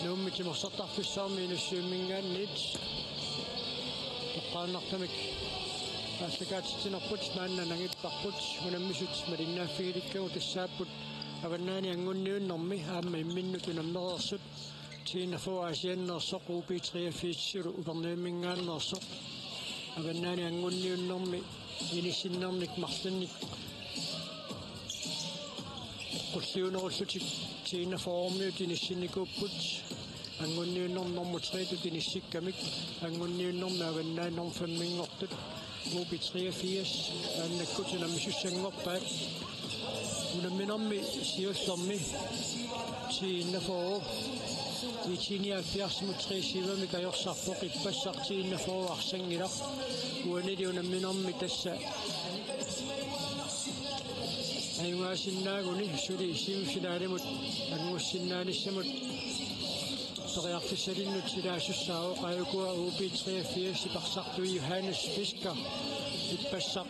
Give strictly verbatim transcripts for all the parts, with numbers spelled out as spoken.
Nuummi timersortarfissuarmi Inussivimminngaanniit toqqaannartumik aallakaatitsinerput maanna nangipparput, unammisut malinnaaffigilikkavut tassaapput Avannaani Anngunniunnermi aamma imminnut unammereersut, T enogfyrre Aasianneersoq, U B treogfirs Upernavimminngaanneersoq, Avannaani Anngunniunnermi inissinnernik marlunnik qulliunerullutik T enogfyrremiut inissinnikuupput, Anngunniunnermi nummer tre-tut inissikkamik, Anngunniunnermi Avannaani nummer femminngortut, U B treogfirs, maannakkut unammisussanngorpaat. Unamminermi siullermi T enogfyrre, I T nioghalvfjerdsimut tre syvimik ajorsarpoq, ippassaq T enogfyrre arsanngilaq. Uanili unamminermi tassa ajugaasinnaaguni suli semifinalimut angussinnaanissamut periarfissalinnut silaasussaavoq. Aajukua U B treogfirs-ip arsartui Johannes Fisker, ippassaq,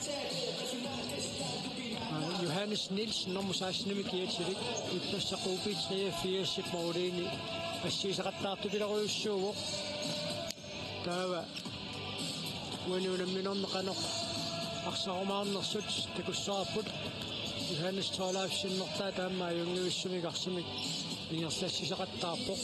aa, Johannes Nielsen nummer seksten-imik kiatilik, ippassaq U B treogfirs-ip målini assigiseqattaartupilerujussuuvoq. Taava uani unamminermi qanoq arsarumaarnersut takussavarput. Johannes Thorleifsenip aamma ajunngivissumik arsamik ingerlassisoqattaarpoq.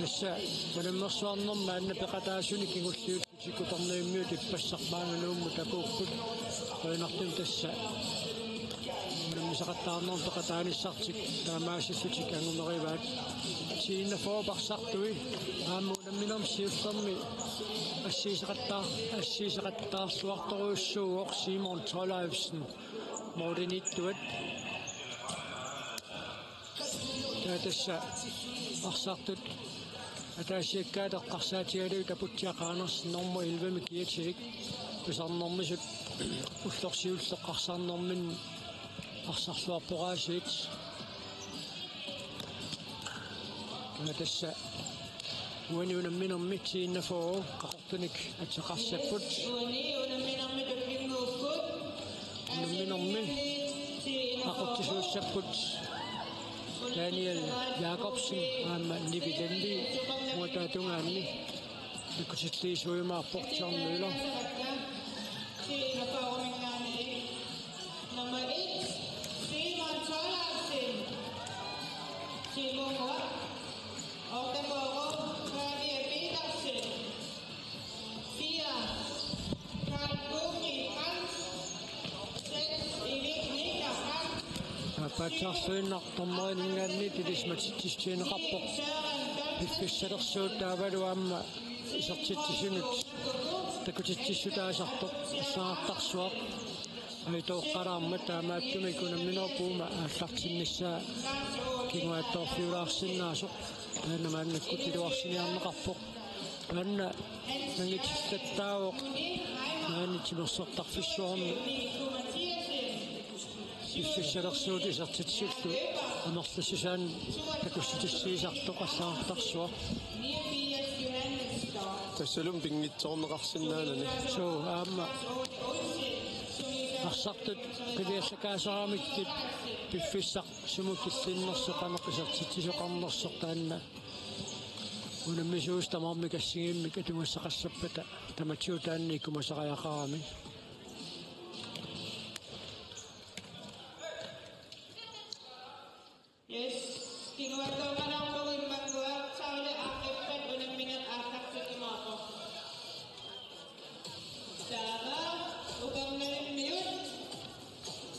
Tassa unammersuarnermi maanna peqataasuni kingulliullutik Upernavimmiut ippassaq maanga Nuummut apuupput. Qujanartumik tassa unammisaqattaarnermi peqataanissartik taamaasillutik angumerivaat. T enogfyrre-p arsartui aamma unamminermi siullermi assigiseqattaar-, assigiseqattaarluartorujussuuvoq Simon Thorleifsen måliniittuat. Taava tassa arsartut ataasiakkaat eqqarsaatigalugit Aputsiaq Andersen nummer elleve-mik kiatilik, tusarnermisut ullorsiulleq arsarnerminni arsarluarpoq aasiit. Taava tassa uani unamminermi T enogfyrre Qaqortunik ateqarsapput. Unamminermi aqutsisuussapput Daniel Jakobsen aamma Nivi Lemvig, uanga taatungaanni takutilliisuujumaarpoq John Møller. Nummer et, Simon Thorleifsen. Simon Møller. Otte, Pavia Petersen. Fire, Karl Bogi Brandt. Seks, Erik Nicker Brandt. Aappaatsaarsuinnaq dommeriningaanniit ilisimatitsissutigineqarpoq. Piffissalersuut taavalu aamma isertitsisunut takutitsissutaasartoq allagartarsuaq. Aitooqqalaarmat taamaattumik unamminerup uuma aallartinnissaa kinguaattoorfiulaarsinnaasoq taanna maannakkut iluarsiniarneqarpoq. Taanna nangitillattaavoq maani timersortarfissuarmi piffissalersuut isertitsisullu amerlassusaanut takussutissiisartoq allagartarsuaq. Tassalumi pinngitsoorneqarsinnaanani. Suu, aamma arsartut qiviallakaasaramikkit piffissaq sumut killinnersoq qanoq isertitsisoqarnersoq taanna unammisuusoq tamarmik assigiimmik atugassaqassappata tamatigut taanna ikumasariaqarami. Yes, kinguaattooralaarpagut immannguaq, tavle aqqippat unammineq aallartikkumaarpoq. Taava Upernavimmiut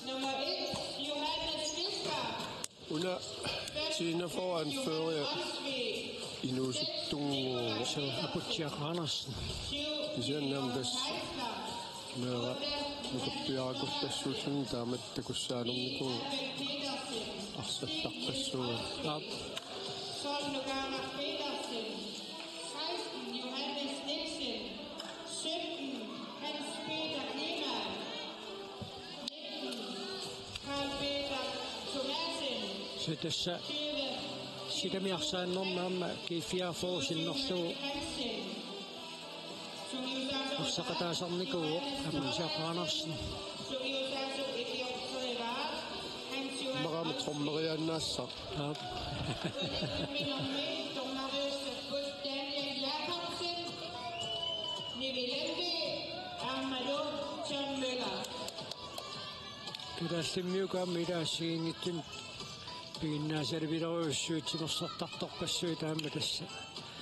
nummer et, Johannes Fisker. Una T enogfyrre anfører inuusuttunnguuvoq. Suu, Aputsiaq Andersen. Kisianni aamma tassa meeraq nukappiarakullassuulluni taamatut takussaanernikuuvoq arsartarpassuuvoq. Aap. Tolv, Nukaaraq Petersen. Seksten, Johannes Nielsen. Sytten, Hans Peter Kleemann. Nitten, Karl Peter Thomassen. Suu, tassa sikami arsaannermi aamma G fireogfyrre sinnerlugu arsaqataasarnikuuvoq Aputsiaq Andersen. Maqaama Trommeriaannaassaq. Aap. Kalaallimmiukaammi ila assigiinngitsunik piginnaasalivilerujussuit timersortartorpassuit taama tassa.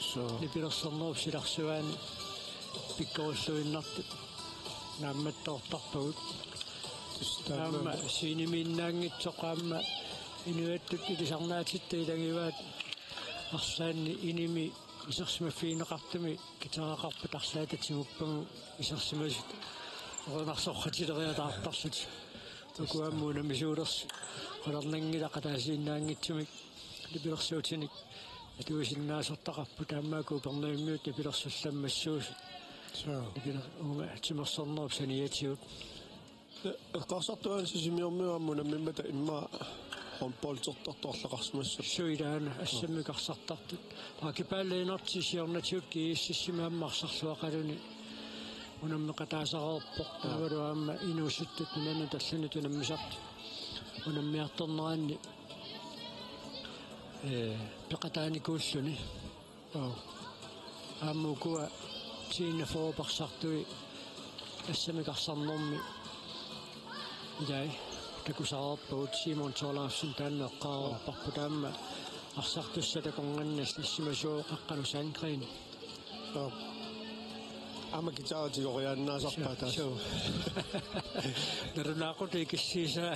Suu. Nipilersornerup silarsuaani pikkorilluinnartut naammattoortarpagut. Tassa taama. Aamma scenemiinnaanngitsoq aamma inuiattut ilisarnaatitta ilagivaat arlaanni inimi isersimaffigineqartumi guitaraqarpat arlaata tiguppagu isersimasut orunarsorqatileriataartarlutik. Uku aamma unammisuulersut qularnanngilaq ataasiinnaanngitsumik nipilersuutinik atuisinnaasortaqarput, taamaakkut Upernavimmiut nipilersullammassuusut. Suu. Nipiler-, uunga timersornerup saniatigut. Eqqarsartuaani Sisimiormiut aamma unammimmata immaqa håndboldertartut arlaqarsimassappat. Suu, ilaana assammik arsartartut. Aki Palle Enert siornatigut GSS-imi aamma arsarluaqaluni unammeqataasareerpoq. Aap. Taavalu aamma inuusuttut nunanut allanut unammisartut unammiartorneranni, ee, peqataanikuulluni. Aap. Aamma ukua Tina Forp arsartui assammik arsarnermi ilai takusareerpagut. Simon Thorleifsen taanna eqqaareerparput, aamma arsartussat akornanni nassimasooq Aqqalu Sandgreen. Aap. Aamma guitari tigoriaannaasarpaa taas. Suu. Nalunaaqutaq ikissiisaa.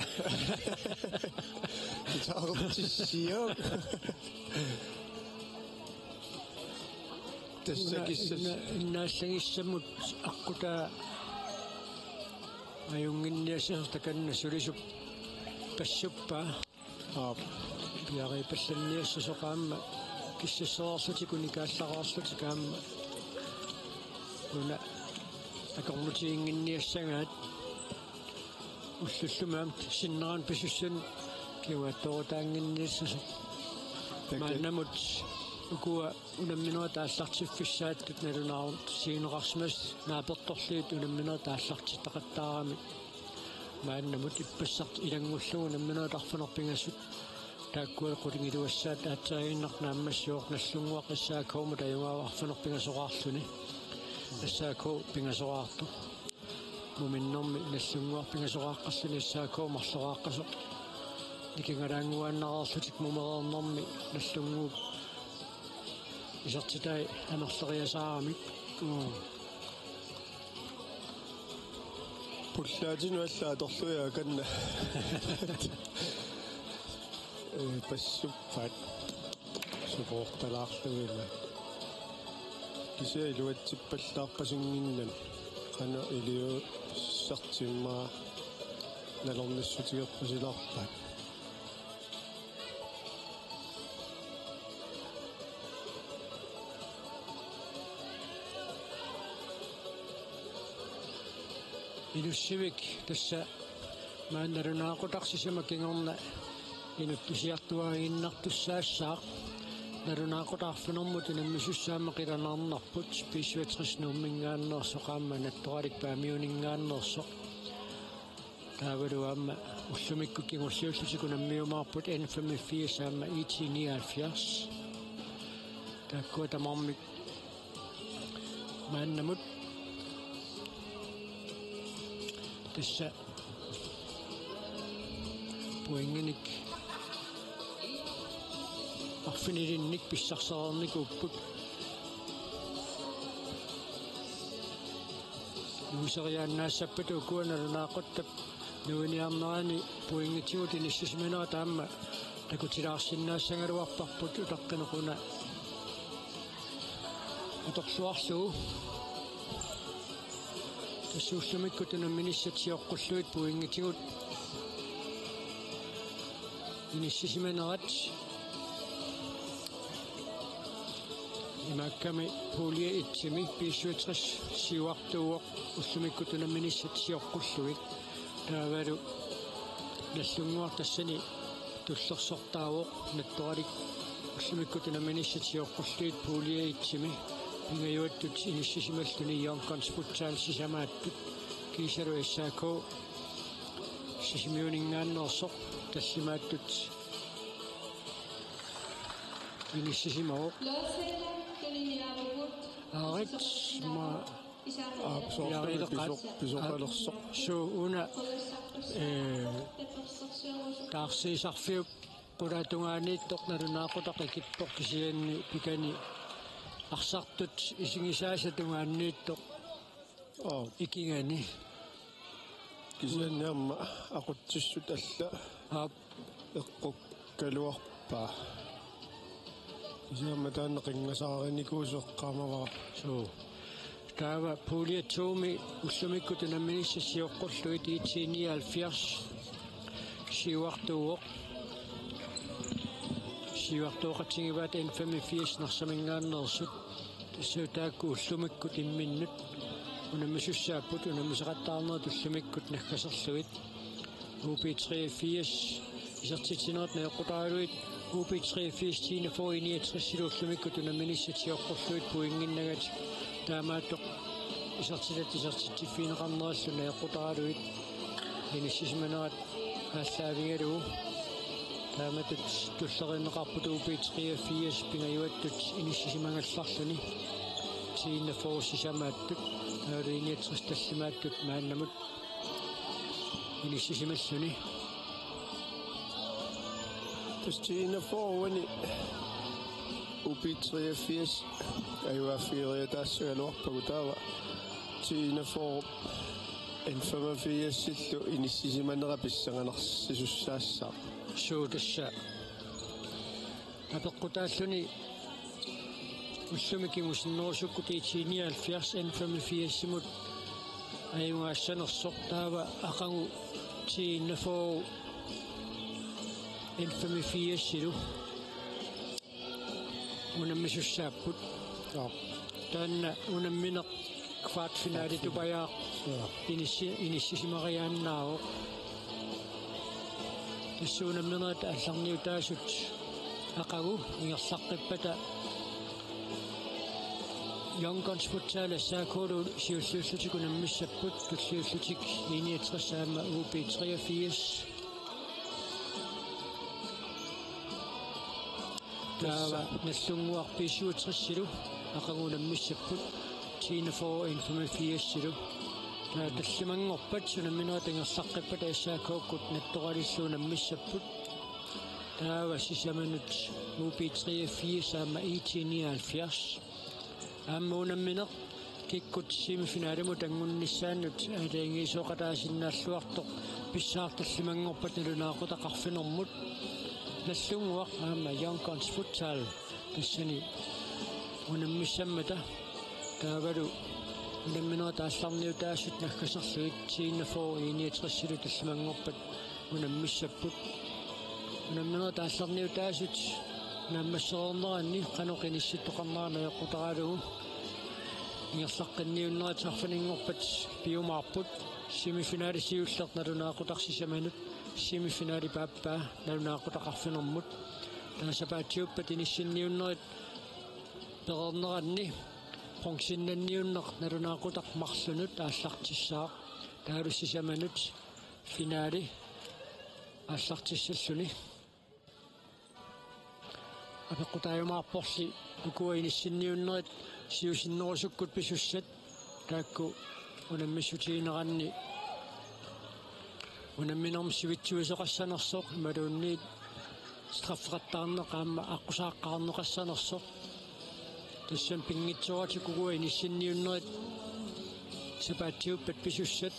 Guitarertissiuk. Tassa una kissas-, una innaallagissamut aqqutaa ajunnginniassasoq takanna sulisup passuppaa. Aap. Piareerpallanniassasoq aamma kissassereerlutik unikaallaraarlutik aamma. Una akornutiginnginniassagaat. Ullullumi aamma sinnerani pisussanut kinguaattoorutaannginniassasoq. Takke. Maannamut ukua unamminerit aallartiffissaattut nalunaarutigineqarsimasut naapertorlugit unamminerit aallartittaqattaaramik. Maannamut ippassaq ilanngullugu unamminerit arfineq-pingasut taakkua qulingiluassaat aatsaaginnaq naammassivoq. Nagdlunguaq S A K-mut ajugaavoq arfineq-pingasoraarluni. S A K pingasoraartoq. Muminnermi Nagdlunguaq pingasoraaqqalluni S A K marloraaqqasoq. Nikingalaannguaannareerlutik mumereernermi Nagdlunguup isertitai amerleriasaaramik. Mm. Pullaatinut alla atorlugit akanna. Ee, passuppaat. Supoortalaarlugit. Kisianni iluatsippallaarpasinnginnami. Qanoq iliuuseqartut immaqa nalornissutigerpasilaarpaat. Inussivik tassa maani nalunaaqutaq sisamat kingorna inuttusiartuaaginnartussaassaaq. Nalunaaqutaq arfinermut unammisussaammat qilanaarnarput, B syvogtres Nuumminngaanneersoq aamma Nattoralik Paamiuninngaanneersoq. Taavalu aamma ullumikkut kingulliullutik unammiumaarput N femogfirs aamma I T nioghalvfjerds. Taakkua tamarmik maannamut tassa pointinik arfinilinnik pissarsereernikuupput. Nuuseriaannaassappata ukua nalunaaquttap nuiniarnerani pointitigut inissisimanerat aamma takutilaarsinnaassagaluarparput utaqqinaq una atorluarlugu. Tassa ullumikkut unamminissat sioqqullugit pointitigut inissisimanerat. Imaakkami pulje et-imi B syvogtres siuartuuvoq ullumikkut unamminissat sioqqullugit. Taavalu Nagdlunguaq tassani tullersortaavoq Nattoralik ullumikkut unamminissat sioqqullugit pulje et-imi. Pingajuattut inissisimalluni Young Guns Futsal sisamaattut kiisalu S A K Sisimiuninngaanneersoq. tallimaattut inissisimavoq. Aarit ma Aapsoortumi pisoq-, pisoqalersoq. Suu una, ee, taarsiisarfiup qulaatungaaniittoq nalunaaqutaq ikippoq kisianni pikani arsartut isigisaasa tungaaniittoq. Oo. Ikigani. Kisianni aamma aqutsissut alla. Aap. Eqqukkaluarpaa. Kisianni aamma taanna qinngasaarinikuusoq eqqaamavara. Suu. Taava pulje to-mi ullumikkut unamminissat sioqqullugit I T nioghalvfjerds siuartuuvoq. Siuartuuqatigivaat N femogfirs Narsaminngaanneersut. Tassa taakku ullumikkut imminnut unammisussaapput, unammisaqattaarnerit ullumikkut naggaserlugit. U B treogfirs isertitsinerit najoqqutaralugit, U B treogfirs T enogfyrre I niogtres ullumikkut unamminissat sioqqullugit pointinnagit. Taamaattoq isertitat isertitsiffigineqarnerillu najoqqutaralugit inissisimanerat aallaavigalugu. Taamatut tulleriinneqarput U B treogfirs pingajuattut inissisimagallarluni. T enogfyrre sisamaattut, taavalu I niogtres tallimaattut maannamut inissisimalluni. Tassa T enogfyrre uani U B treogfirs ajugaaffigereertaassagaluarpagut, taava T enogfyrre N femogfirsillu inissisimanera pissanganarsisussaassaaq. Suu, tassa apeqqutaalluni ullumi kingusinnerusukkut I T nioghalvfjerds N femogfirsimut ajugaassanersoq, taava aqagu T enogfyrre N femogfirsilu unammisussaapput. Joo. Taanna unammineq kvartfinalitupajaaq. Joo. Inissi-, inissisimariaannaavoq. Tassa unamminerit aallarniutaasut aqagu ingerlaqqippata Young Guns Futsal S A K-lu siulliullutik unammissapput, tulliullutik I niogtres aamma U B treogfirs. Taava Nagdlunguaq B syvogtresilu aqagu unammissapput, T enogfyrre N femogfirsilu. Taava tallimanngorpat unamminerit ingerlaqqippata S A K-kkut Nagtoralillu unammissapput. Taava sisamanut U B treogfirs aamma I T nioghalvfjerds. Aamma unammineq kikkut semifinalimut angunnissaannut aalajangiisooqataasinnaalluartoq pissaaq tallimanngorpat nalunaaqutaq arfinermut. Nagdlunguaq aamma Young Guns Futsal tassani unammissammata, taavalu unamminerit aallarniutaasut naggaserlugit T enogfyrre I niogtresilu tallimanngorpat unammissapput. Unamminerit aallarniutaasut naammassereerneranni qanoq inissittoqarnera najoqqutaralugu ingerlaqqinniunnerit arfininngorpat piumaarput. Semifinali siulleq nalunaaqutaq sisamanut, semifinali paappaa nalunaaqutaq arfinermut. Taava sapaatiuppat inissinniunnerit pereerneranni bronzennanniunneq nalunaaqutaq marlunut aallartissaaq. Taavalu sisamanut finali aallartissalluni. Apeqqutaajumaarporli ukua inissinniunnerit siusinnerusukkut pisussat, taakku unammissutigineranni unamminermi sivitsuisoqassanersoq imaluunniit straffeqattaarneq aamma aqqusaaqqaarneqassanersoq. Tassami pinngitsooratik ukua inissinniunnerit sapaatiuppat pisussat,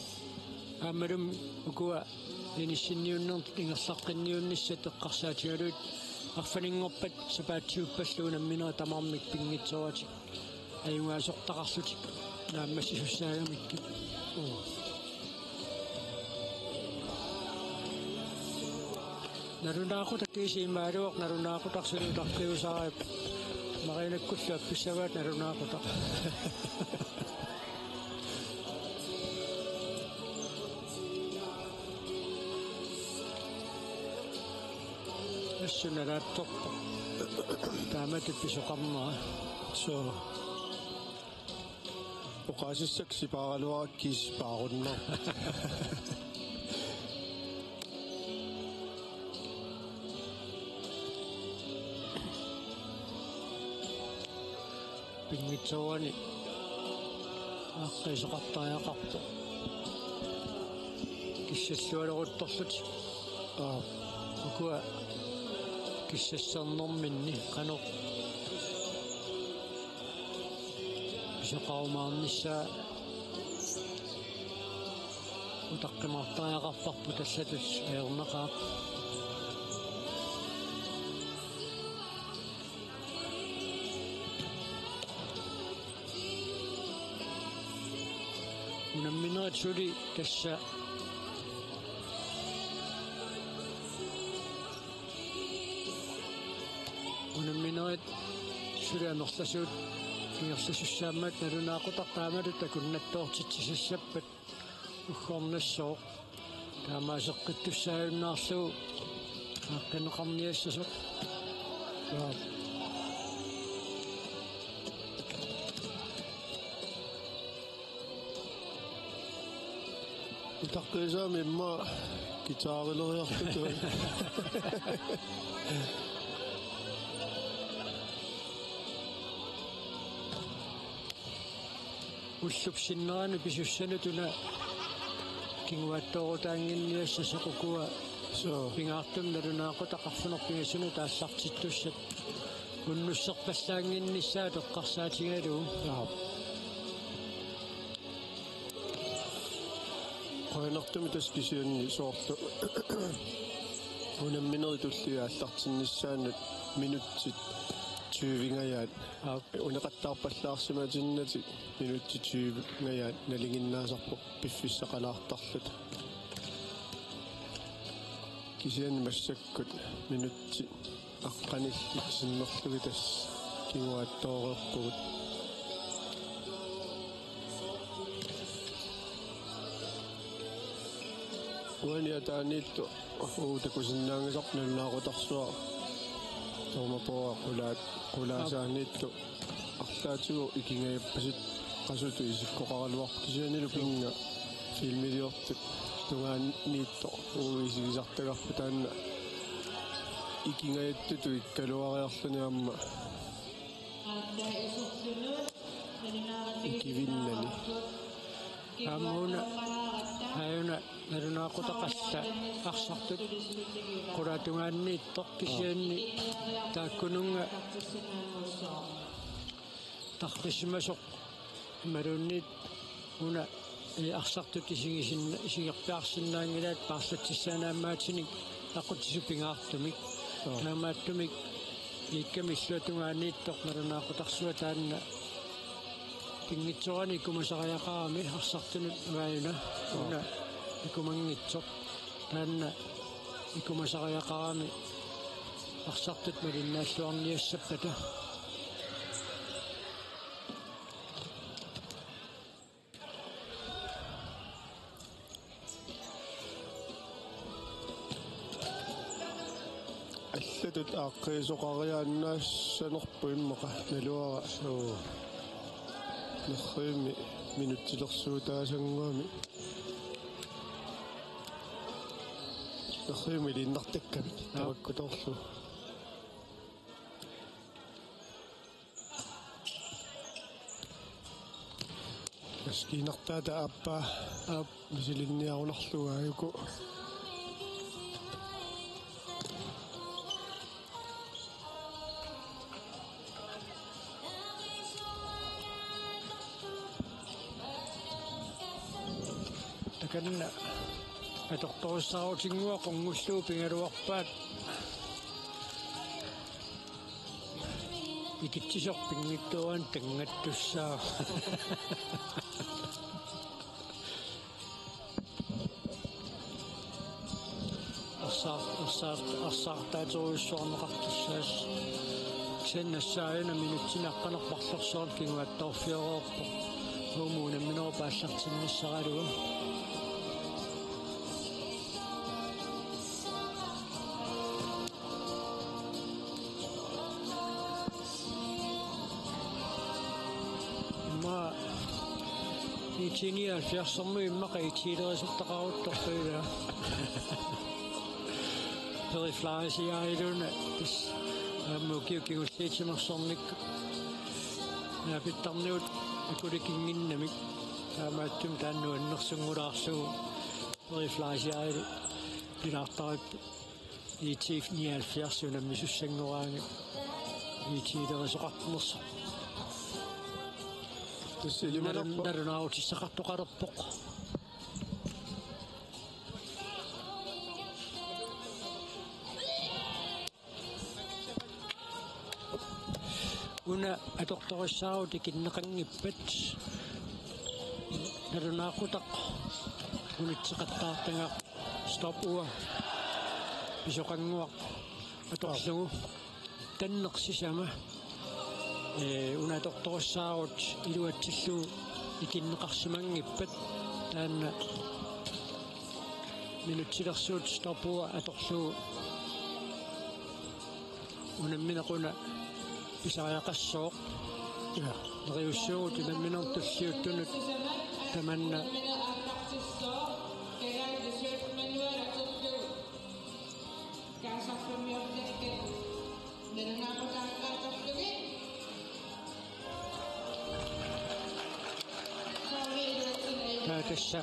aammalumi ukua inissinniunnerit ingerlaqqinniunnissat eqqarsaatigalugit arfininngorpat sapaatiuppallu unamminerit tamarmik pinngitsooratik ajugaasortaqarlutik naammassisussaagamikku. Nalunaaqutaq kiisa imaaluaq, nalunaaqutaq suli utaqqiusarpaa. Marianekkullu appissavaat nalunaaqutaq. Assut nalaatsorpoq. Taamatut pisoqarnera. Suu. Oqaasissakka sipaaraluarakku kiisa sipaarunnaarpoq. Pinngitsoorani aaqqiisoqartariaqarpoq. Kissallualeruttorlutik. Aap. Ukua kissassernerminni qanoq pisoqarumaarnissaa utaqqimaartariaqarparput, allatut ajornaqaaq. Unamminerit suli tassa, unamminerit suli amerlasuut ingerlasussaammat nalunaaqutaq taamatut takunnattoortitsisussappat uggornassooq. Taamaaseqqittussaajunnaarlugu aaqqineqarniassasoq. Aap. Utaqqiisaami immaqa guitarileriarluta. Ullup sinnerani pisussanut una kinguaattoorutaannginniassasoq, ukua. Suu. Pingaartumik nalunaaqutaq arfineq-pingasunut aallartittussat unnusserpallaannginnissaat eqqarsaatigalugu. Aap. Qujanartumik tassa kisianni soorlu unamminerit tulliit aallartinnissaannut minutsit tyvengajaat. Aap. Uneqattaarpallaarsimatinnatik minutsit tyvengajaat nalinginnaasarpoq piffissaqalaartarluta. Kisianni massakkut minutsit aqqanillit sinnerlugit tassa kinguaattooreerpugut. Uani ataaniittoq uu takusinnaanngisarput nalunaaqutaq arsuaq. Taamaappoq qulaat, qulaasaaniittoq arlaatigut ikingajappasit qasutut isikkoqaraluarpoq, kisiannili pinnga filmiliortut tungaaniittoq uu isigisartagarput taanna ikingajattutut ikkaluariarluni aamma ikivinnani. Aamma una aajuna nalunaaqutaq alla arsartut qulaatungaaniittoq, kisianni taakkununnga tarrisimasoq imaluunniit una, ee, arsartut isigisinna-, isigerpiarsinnaanngilaat paarlatsissaaneq aammaatinik aqutsisut pingaartumik. Joo. Taamaattumik iikkami illuatungaaniittoq nalunaaqutarsuaq taanna pinngitsoorani ikumasariaqarami arsartunut aajuna. Joo. Una ikumanngitsoq. Taanna ikumasariaqarami arsartut malinnaalluarniassappata. Allatut aaqqiisoqariaannaassanerput immaqa naluara. Suu. Nerrivimmi minutsilersuutaasannguamik. Nerrivimmi iliinnartakkamik. Aap. Tamakkutorlu. Maskiinartaata aappaa. Aap. Misilinniarunarlugu aajuku. Takanna atortorissaarutinngua qunngullugu pigaluarpaat. Ikitsisoq pinngitsoorani tanngattussaavoq. Arsaar-, arsaar-, arsaartaaterujussuarneqartussaassaaq. Kisianni nassaajuna minutsini aqqaneq marlorsuarni kinguaattoorfioreerpoq. Uuma unamminerup aallartinnissaralugu. Immaqa IT nioghalvfjerdsermut immaqa IT-lerisortaqaruttorpaa ilaa. Peri Fleischer-iluunniit tassa aamma ukiut kingulliit timersornikkut. Naapittarnigut akulikinnginnamik taamaattumik taanna nuannersunngulaarlugu Peri Fleischerip pilaartarippoq I T nioghalvfjerds unammisussanngorluni I T-lerisoqarnersoq. Tassa ilimanarpoq. Nalun-, nalunaarutissaqartoqalerpoq. Una atortorissaarutit ikinneqanngippat, nalunaaqutaq unitseqattaartagaq stop uger pisoqannguaq atorlugu. Tanneq sisama, ee, una atortorissaarutit iluatsillugu ikinneqarsimanngippat, taanna minutsilersuut stop uger atorlugu unammineq una pisariaqassooq. Ja. Neriussuugut unamminermi tulliuttunut tamanna. Taa tassa.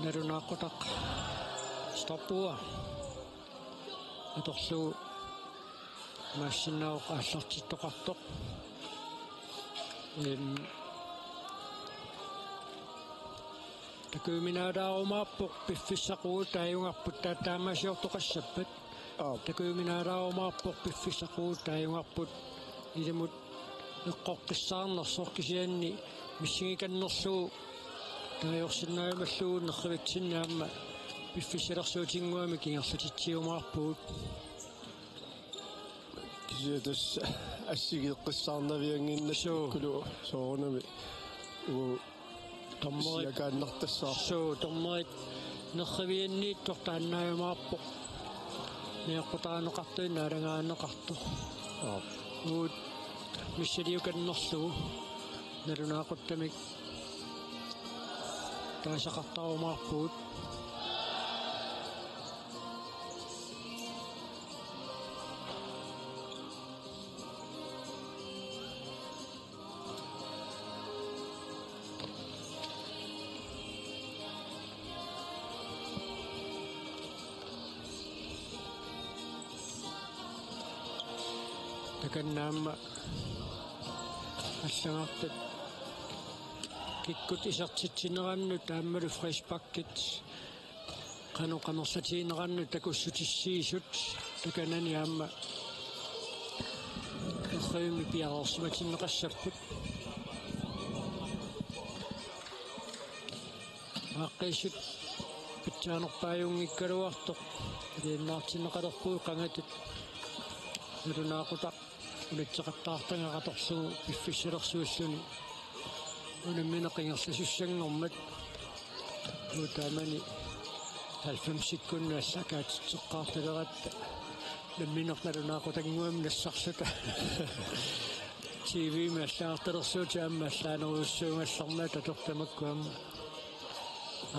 Nalunaaqutaq stop uger atorlugu imaassinnaavoq aallartittoqartoq. Em, takujuminaalaarumaarpoq piffissaq uagut taajugarput, taa-, taamaasiortoqassappat. Aap. Takujuminaalaarumaarpoq piffissaq uagut taajugarput, ilumut eqqoqqissaarnersoq, kisianni missingikannerlugu taagorsinnaajumallugu nerrivitsinni aamma piffissalersuutinnguamik ingerlatitsiumaarpugut. Kisianni tassa assigeeqqissaarnaviannginnakku. Suu. Kulu soorunami. Uu. Dommeri-, siakaannartassaaq. Suu, dommerit nerrivianniittoq taannaajumaarpoq. Nioqqutaaneqartuinnaq naalagaanneqartoq. Aap. Uut missiliukannerlugu nalunaaquttamik taasaqartarumaarpugut. Takanna aamma allagartat kikkut isertitsinerannut aammalu frisparkit qanoq amerlatiginerannut takussutissiisut takanani aamma nerrivimmi piareersimatinneqassapput. Aaqqiissut pitsaanerpaajunngikkaluartoq iliinnaartinneqalerpugut qangatut. Nalunaaqutaq unitseqattaartagaq atorlugu piffissalersuulluni unammineq ingerlasussanngormat. Uagut taamani halvfemsikkunni allakaatitseqqaartaleratta unammineq nalunaaqutannguamik nassarluta. T V-mi allagartalersuutit aamma allaanerujussuugallarmaat atortamakkua aamma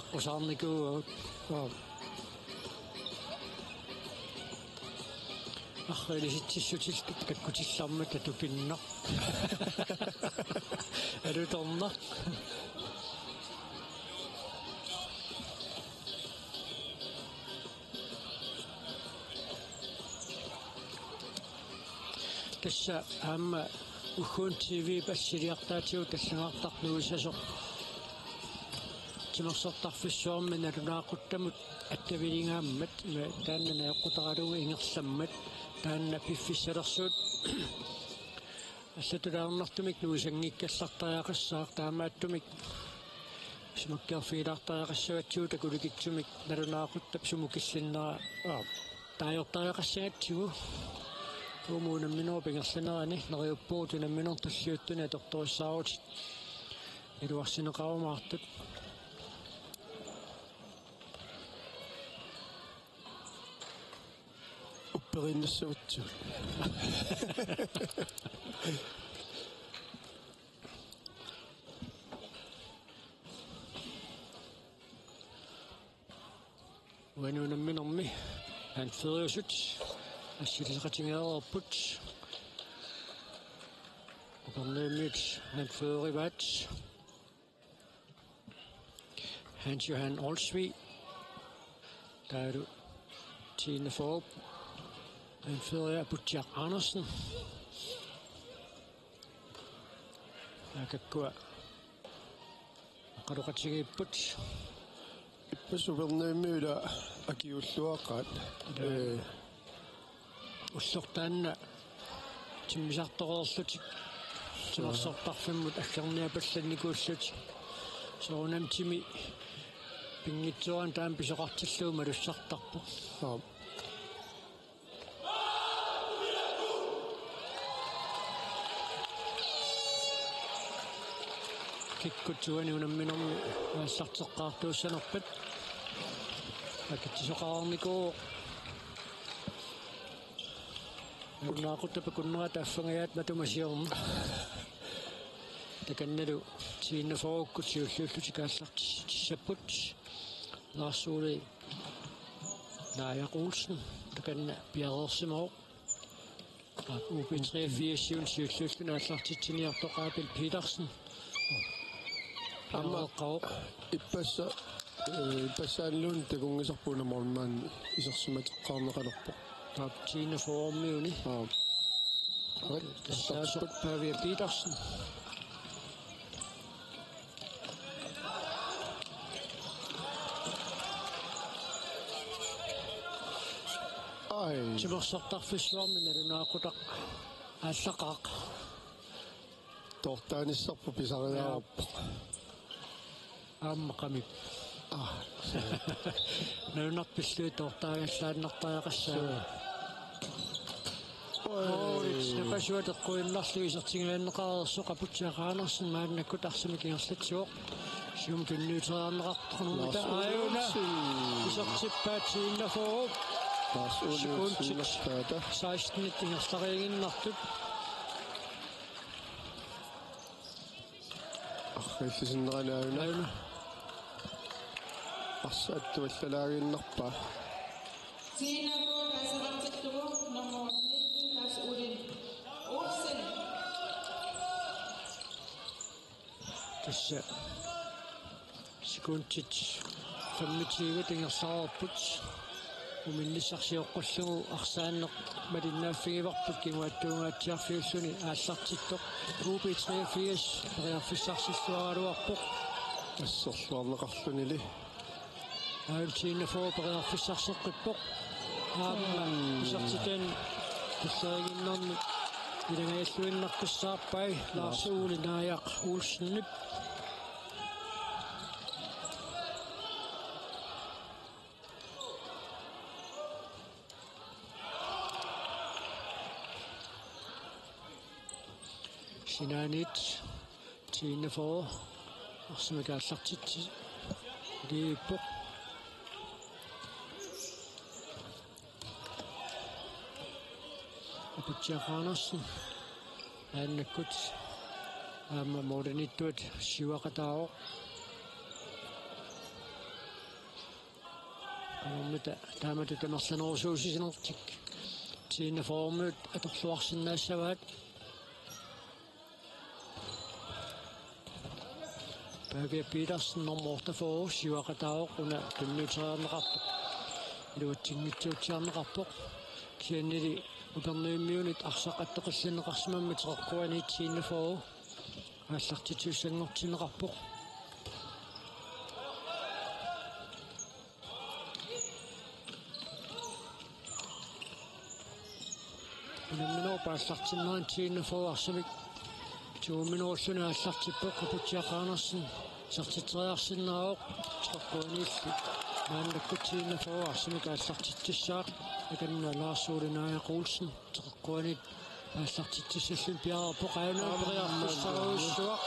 aqqusaarnikuuagut. Aap. Arriilisitsissutit takkutillarmata tupinnaq. Alutornaq. Tassa aamma ugguuna T V-p assiliartaatigut allagartaq nuisasoq timersortarfissuarmi nalunaaquttamut attaviligaammat, ima taanna najoqqutaralugu ingerlammat, taanna piffissalersuut allatulaarnartumik nuisanngikkallartariaqassaaq, taamaattumik isumakkeerfigilaartariaqassagatsigu takulikitsumik nalunaaquttap sumut killinnera, aap, taagortariaqassagatsigu. Uumuup unamminerup ingerlanerani neriuppugut unamminermi tulliuttuni atortorissaarutit iluarsineqarumaartut. Upperiinnassavatsigut. Uani unamminermi anførerusut Assilisaqatigeereerput. Upernaviumiut anførerivaat. Hans Johan Olsvig. Taavalu T-41-p anføreria Aputsiaq Andersen. Taakkukkua oqaloqatigiipput. Ippassaq Upernaviup ila akiuulluaqaat. Ila. Ee. Ulloq taanna timmisartoreerlutik timersortarfimmut aggerniapallannikuullutik. Soorunami timi pinngitsoorani taama pisoqartillugu malussartarpoq. Aap. Kikkut uani unamminermi aallarteqqaartuussanerpat akitsisoqarnikuuvoq. Nalunaaquttap akunnerata affangajaat matuma siorna. Takannalu T-41-kkut siulliullutik aallartissapput. Lars Ole Naajaq Olsen takanna piareersimavoq. U B treogfirs-iup siulliulluni aallartitsiniartoq Abel Petersen. Aamma piareeqqavoq. Ippassaq, ee, ippassaaniluunniit takunngisarput una målmand isersimateqqaarneqalerpoq. Taava T-41-miuni. Aap. Arit, tassaasoq aallartipput. Pavia Petersen. Ai. Timersortarfissuarmi nalunaaqutaq aallaqaaq. Toortaanissarput pisariaqarpoq. Aamma qamip. Ah. Nalunarpillugu toortaagallaannartariaqassaaq. Suu. Oi. Oi, napasuat eqquinnarlugu isertingaanneqareersoq Aputsiaq Andersen maannakkut arsamik ingerlatsivoq. Siumut tunniuteriarneqartoq nummita. Lars Olsen. Aajuna isertippaat T-41. Lars Olsen. Sekundit seksten ingerlariiginnartut. Arriillisinnerani aajuna. Aajuna. Arsaq attuallalaaginnarpaa. T-41 taasaqartillugu nummer nitten Lars Ole Olsen. Tassa sekundit femogtyve ingerlareerput. Uminnissaq sioqqullugu arsaanneq malinnaaffigivarput kinguaattuungaatsiarfiulluni aallartittoq. U B treogfirs periarfissarsilluaraluarpoq. Asserluarneqarlunili. Aajuna T-41 periarfissarseqqippoq. Aamma isertitani tulleriiginnarni ilanngajalluinnartussaarpai Lars Ole Naajaq Olsenip. Sinaaniit T-41 arsamik aallartitsiliippoq. Aputsiaq Andersen maannakkut aamma målimiittuat siuaqataavoq. Qanormita taamatut tamerlanerusuussinertik T-41-miut atorluarsinnaassavaat. Pavia Petersen nummer otteogfyrre siuaqataavoq, una tunniuteriarneqarpoq. Iluatsinngitsuutsiarneqarpoq. Kisiannili Upernavimmiunit arsaq attoqqilliunneqarsimammat Teqeqquaniit T-41 aallartitsissanngortinneqarpoq. Unamminerup aallartinnerani T-41 arsamik tigumminerulluni aallartippoq. Aputsiaq Andersen isertitseriarsinnaavoq. Teqeqquaniilli maannakkut T-41 arsamik aallartitsissaaq. Takanna Lars Ole Naajaq Olsen Teqeqquaniit aallartitsissalluni piareerpoq. Aajuna periarfissarujussuaq.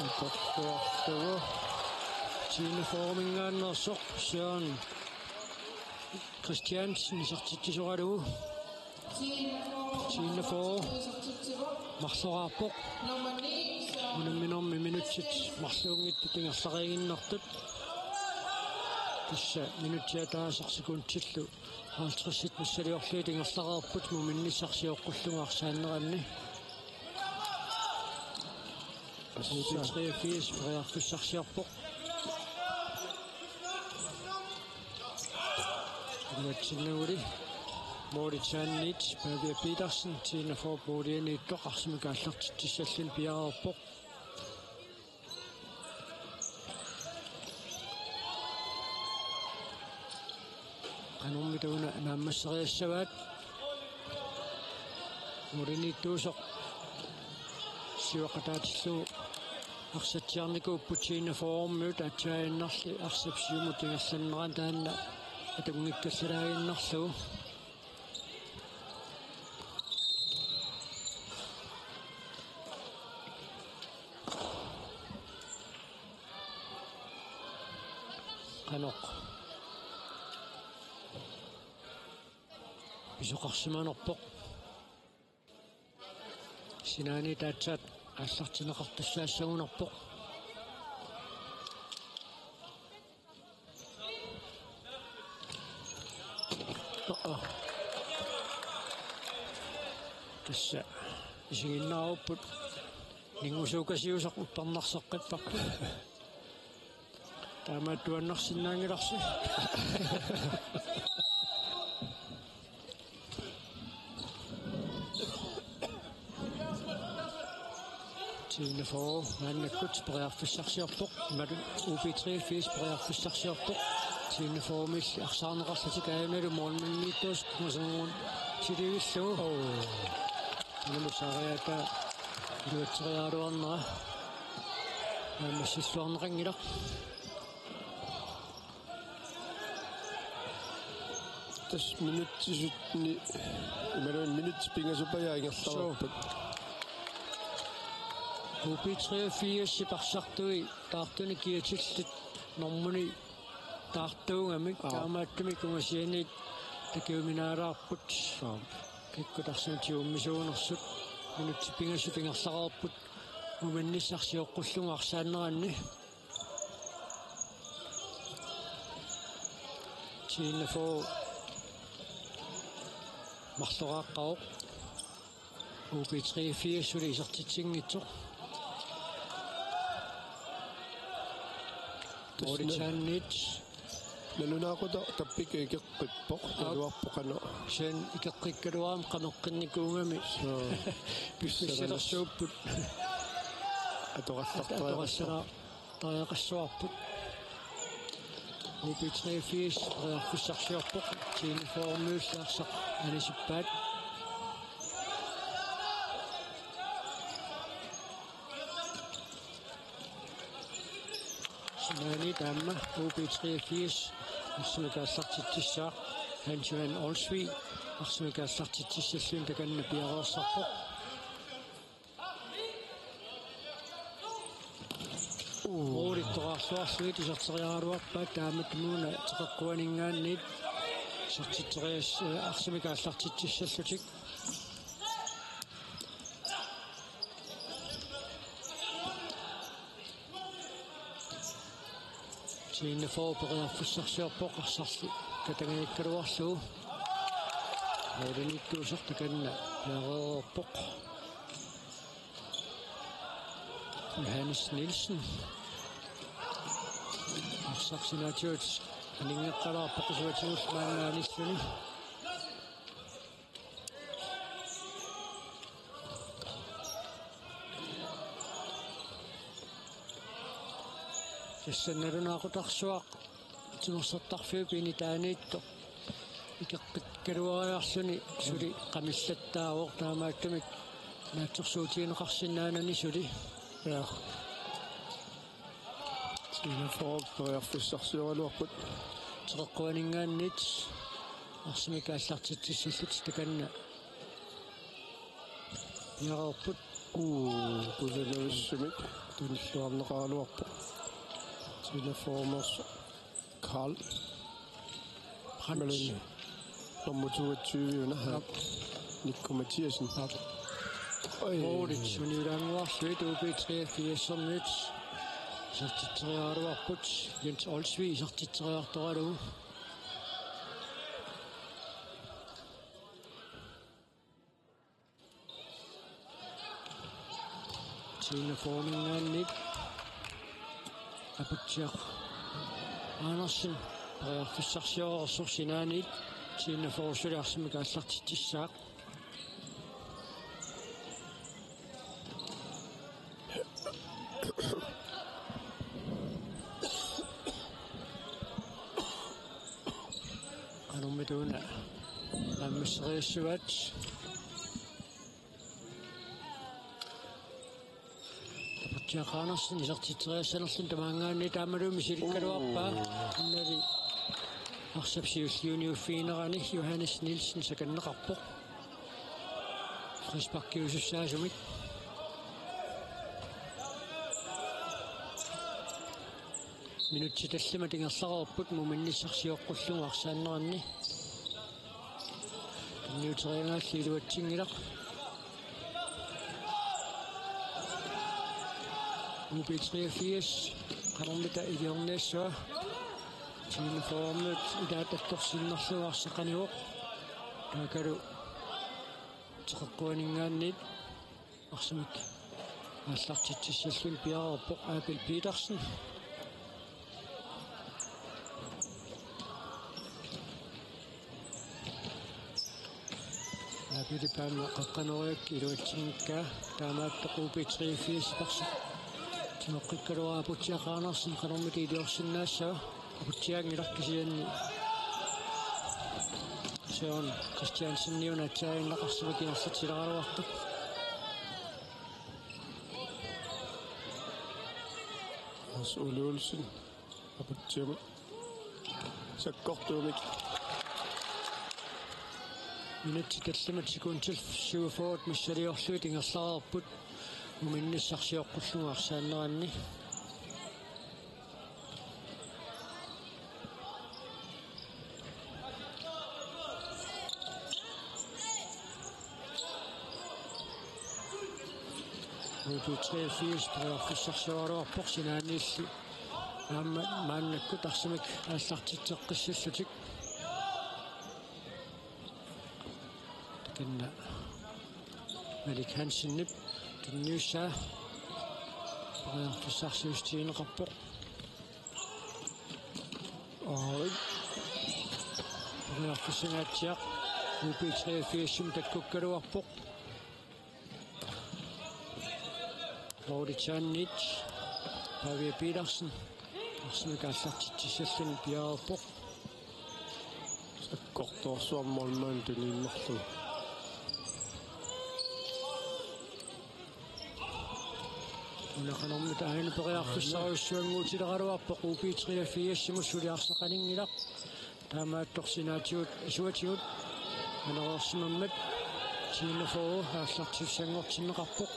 Atorluarlugu. T-41-minngaanneersoq Søren Christiansen isertitsisoralugu. T-41 marloraarpoq. Unamminermi minutsit marluunngitsut ingerlariiginnartut. Tassa minutsit ataaseq sekundillu halvtredsit missiliorlugit ingerlareerput muminnissaq sioqqullugu arsaanneranni. Tassa U B treogfirs periarfissarsiorpoq. Iluatsinnaguli målitsaanniit Pavia Petersen, T enogfyrre målianiittoq arsamik aallartitsissalluni piareerpoq. Qanormita una naammasseriassavaat. Måliniittuusoq siuaqataatillugu arsatsiarnikuupput T enogfyrremiut, aatsaannarli arsap siumut ingerlannerani taanna atunngikkallalaaginnarlugu. Qanoq pisoqarsimanerpoq. Sinaaniit aatsaat aallartinneqartussaassagunarpoq. Aa. Tassa isiginnaarupput. Ninngusuukasiusoq uppernarseqqipparput. Taamaattuannarsinnaanngilarsi. T enogfyrre maannakkut periarfissarsiorpoq. Imaluunniit U B treogfirs periarfissarsiorpoq. T enogfyrremiilli arsaarneqarlutik, aajuna målmandiittuusoq Masangun silivillugu. Oo. Ilumoorsaariaata iluatseriaraluarnera. Naammassilluarneqanngilaq. Tassa minutsit sytten, imaluunniit minutsit pingasut paja ingerlareerput. U B treogfirs parsartui taartunik kiatillit normuni taartuugamik. Aa. Taamaattumik ungasianiit takujuminaalaarput. Aa. Kikkut arsamik tiummisuunersut. Minutsit pingasut ingerlareerput muminnissaq sioqqullugu arsaanneranni. T enogfyrre marloraaqqavoq. U B treogfirs suli isertitsinngitsoq. Tassa målitsaanniit. Nalunaaqutaq tappikka ikeqqippoq. Aap. Naluarpoq qanoq. Kisianni ikeqqikkaluarami qameqqinnikuugami. Soo. Piffissarsuupput. Atoqallartariaqassuarput. Atoqallartariaqassuarput. U B treogfirs periarfissarsiorpoq. T enogfyrremiilli arsaq anisippaat. Sinaaniit aamma U B treogfirs arsamik aallartitsissaaq. Hans Johan Olsvig arsamik aallartitsissalluni takanna piareersarpoq. Uu. Målittoraarluarlugit iserteriaraluarpaat, taamatumuuna teqeqquaninngaanniit isertitserias-, arsamik aallartitsissallutik. T enogfyrre periarfissarsiorpoq arsarli katangajukkaluarlugu. Målimiittuusoq takanna piareerpoq. Johannes Nielsen. Arsaq sinaatigut aninngeqqalaarpoq, isuatigut maanna anilluni. Tassa nalunaaqutarsuaq timersortarfiup initaaniittoq ikeqqikkaluariarluni suli qamillattaavoq, taamaattumik naatsorsuutigineqarsinnaanani suli. Ja. T enogfyrre periarfissarsioraluarput. Teqeqquaninngaanniit arsamik aallartitsissallutik takanna piareerput. Uu, kusanavissumik tunilluarneqaraluarpoq. T enogfyrremeersoq Karl Brandt. Imaluunniit nummer toogtyve-una. Aap. Nikko Mathiassen. Aap. Oj. Målit uniulaannguarlugit U B treogfirs-ermiut. Isertitseriaraluarput, Jens Olsvig isertitseriartoralugu. T-41-minngaanniit Aputsiaq Andersen periarfissarsiorersoq sinaaniit T-41 suli arsamik aallartitsissaaq. Qanormita una naammasseriassuaat. Aputsiaq Andersen isertitseriassanerluni tamaanngaanniit aammalu misilikkaluarpaa. Uu. Innali arsap siulliuniuffiginerani Johannes Nielsen sakanneqarpoq. Frisparkiusussaasumik. Minutsit tallimat ingerlareerput muminnissaq sioqqullugu arsaanneranni. Tunniuteriagaalli iluatsinngilaq. U B treogfirs qanormita iliorniassava. T-41-miut ilaat attorsinnarlugu arsaq qanivoq. Taakkualu teqeqquaninngaanniit arsamik aallartitsissalluni piareerpoq Abel Petersen. Abelip aamma qaqqaneriak iluatsinngikkaa, taamaattoq U B treogfirs-iparsi. Timoqqikkaluarpoq Aputsiaq Andersen qanormita iliorsinnaassava. Aputsiaanngilaq kisianni Søren Christiansen niuna atsaaginnaq arsamik ingerlatsilaaraluartoq. Hans Ole Olsen Aputsiamut sakkortuumik. Minutsit tallimat sekundit syvogfyrre missiliorlugit ingerlareerput muminnissaq sioqqullugu arsaanneranni. U B treogfirs periarfissarsioraluarpoq sinaaniilli aamma maannakkut arsamik aallartitseqqissallutik. Takanna Malik Hansenip tunniussaa periarfissarsiussutigineqarpoq. Oi. Periarfissangaatsiaq U B treogfirs-imut takkukkaluarpoq. Mauritianit Pavia Petersen arsamik aallartitsissalluni piareerpoq. Sakkortoorsuarmut målmandip tuniinnarlugu. Una qanormita aajuna periarfissarujussuanngootileraluarpoq U B treogfirs-imut, suli arsaq qaninngilaq. Taamaattoq sinaatigut isuatigut anereersimammat T-41 aallartissanngortinneqarpoq.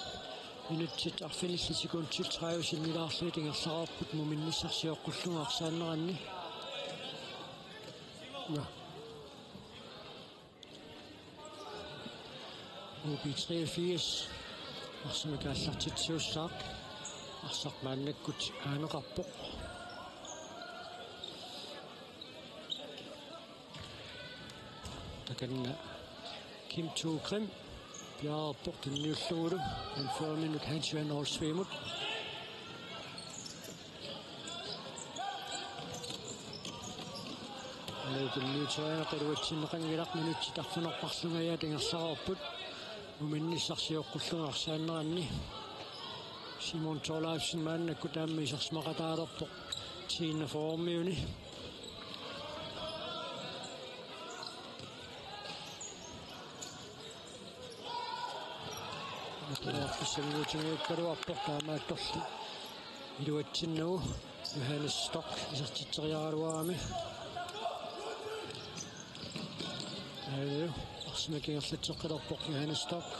Minutsit arfinillit sekundit tredive sinnilaarlugit ingerlareerput muminnissaq sioqqullugu arsaanneranni. Nå. U B treogfirs arsamik aallartitsisussaaq. Arsaq maannakkut aaneqarpoq. Takanna Kim Thue Grim piareerpoq tunniullugulu, anførerinut Hans Johan Olsvigimut. Tunniuteriarlugu iluatsinneqanngilaq, minutsit arfineq-marlungajaat ingerlareerput muminnissaq sioqqullugu arsaanneranni. Simon Thorleifsen maannakkut aamma isersimaqataalerpoq T-41-miuni. Periarfissannguutigikkaluarpoq, taamaattorli iluatsinnagu Johannes Storch isertitseriaraluarami. Aajuna arsamik ingerlatseqqilerpoq Johannes Storch.